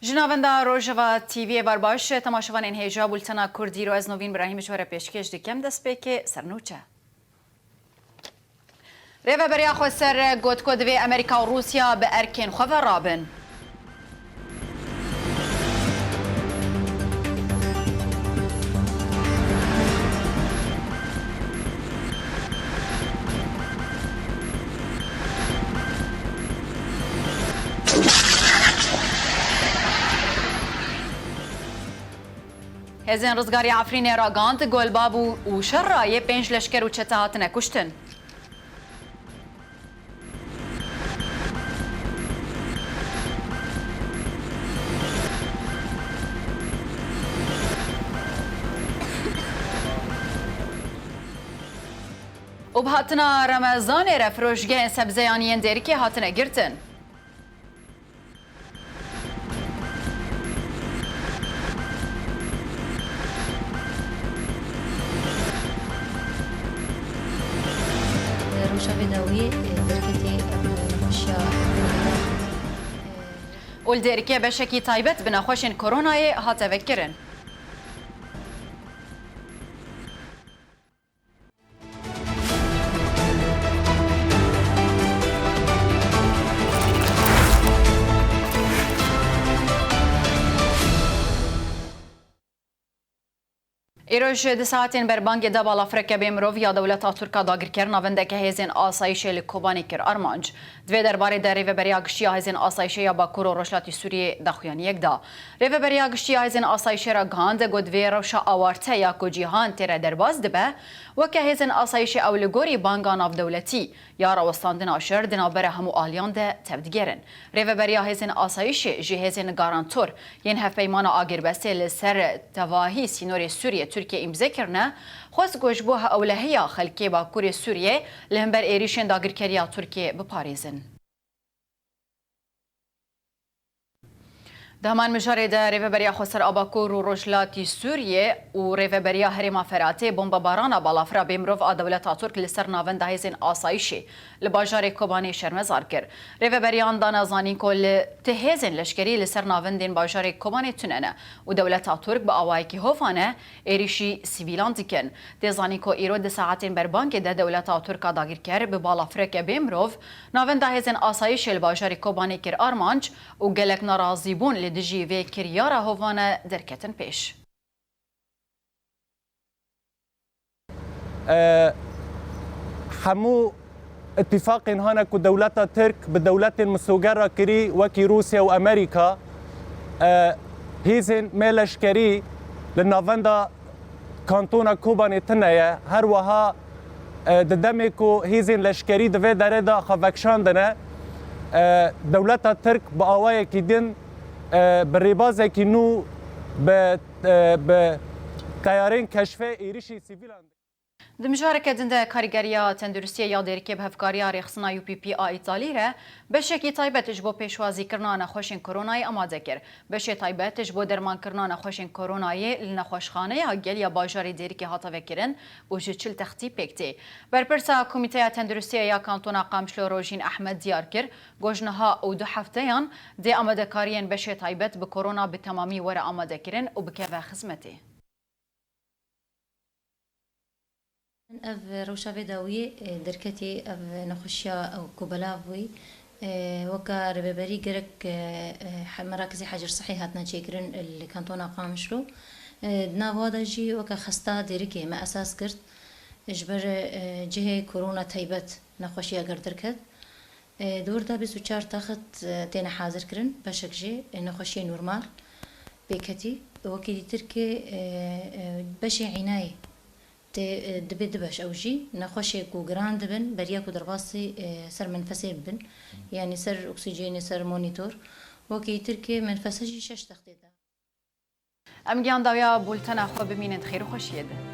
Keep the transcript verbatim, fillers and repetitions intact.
Ji navenda Rojava T V'yê bar baş, temaşevanên hêja bultena Kurdî ro ez Novîn Birahîm ji we re pêşkêş dikim. Destpêkê sernûçe. Rêveberiya Xweser got ku divê Amerîka û Rûsya bi erkên xwe ve rabin. Hêzên Rizgarî Efrînê ragihand, golbab û, û şer rayê pênc leşker û çete hatine kuştin. Û bi hatina Remezanê re firojgehên sebzeyan yên Dêrikê hatine girtin. Rewşa vê dawiyê, e, derketê, e, nexweşiya, e, Û li Dêrikê beşekî taybet bi nexweşên koronayê hate vekirin. Îroj di saetên berbangê de balafireke bê mirov ya dewleta Tirk a dagirker navendeke hêzên asayîşê li Kobanê kir armanc. Di vê derbarê de Rêveberiya Giştî ya Hêzên Asayîşê ya Bakur û Rojhilatî Sûriyê daxuyaniyek da. Rêveberiya Giştî ya Hêzên Asayîşê ragihand, got, vê rewşa awarte ya ku cîhan tê re derbas dibe, weke hêzên asayîşê ew li gorî banga navdewletî ya rawestandina şer di navbera hemû aliyan de tevdigerin. Rêveberiya Hêzên Asayîşê jî hêzên garantor yên Hevpeymana Agirbestê li ser tevahî sînorê Sûriyê Tirkiye îmze kirine, xwest ku ji bo ewlehiya xelkê Bakurê Sûriyê li hember êrîşên dagirkeriya Tirkiyê biparêzin. Di heman mijarê de Rêveberiya Xweser a Bakur û Rojhilatî Sûriyê û Rêveberiya Herêma Feratê bombebarana balafira bêmirov a dewleta Tirk li ser navenda hêzên asayîşê li bajarê Kobanê şermezar kir. Rêveberiyan dane zanîn ku li ti hêzên leşkerî li ser navendên bajarê Kobanê tune ne û dewleta Tirk bi awayekî hovane êrîşî sivîlan dikin. Tê zanîn ku îro di saetên berbangê de dewleta Tirk a dagirker bi balafireke bêmirov navenda hêzên asayîşê li bajarê Kobanê kir armanc û gelek nerazîbûn li dijî vê kiryara hovane derketin pêş. E, hemû îtîfaqên hane ku dewleta Tirk bi dewletên misoger re kirî, wekî Rûsya û Amerîka, e, hêzên me leşkerî li navenda kantona Kobanê tune ye. Her wiha, e, di demê ku hêzên leşkerî di vê derê de xwe vekişandine, e, dewleta Tirk bi awayekî din, e, bi rêbazekî nû bi, e, bi teyarên keşfê êrişî sivîlan. Di mijareke din de Karîgeriya Tenduristiyê ya Dêrikê bi hevkariya Rêxistina U P P a Îtalî re beşekî taybet ji bo pêşwazîkirina nexweşên koronayê amade kir. Beşê taybet ji bo dermankirina nexweşên koronayê li Nexweşxaneya Gel ya bajarê Dêrikê hate vekirin û ji çil textî pêk tê. Berpirsa Komîteya Tenduristiyê ya Kantona Qamişlo Rojîn Ehmed diyar kir, ku ji niha û du hefteyan dê amadekariyên beşê taybet bi korona bi temamî were amadekirin û bikeve xizmetê. Ev rewşa vê dawiyê, e, derketî ev nexweşiya ew ku belav bûyî, e, weka rêveberî gerek, e, e, he-, Merakizê Hecir Sihî hatine çêkirin li kantona Qamişlo. E, di nav wa de jî weke xesta Dêrikê me esas girt, ji ber, e, cihê korona taybet nexweşiya ger derket. E, di wir de bîst û çar taxit, e, têne hazirkirin, beşek jî, e, nexweşiyê normal pêketî. Wekî dîtir ki, e, e, beşê înayê tê, e, dibê du beş ew jî nexweşê ku giran dibin, beriya ku derbasî, e, ser menfesê bibin, yanî ser oksîjenê, ser monîtor. Wekî dîtir ki menfese jî şeş textê de. Em giyan dawiya bultena xwe bimînin di xêr û xweşiyê de.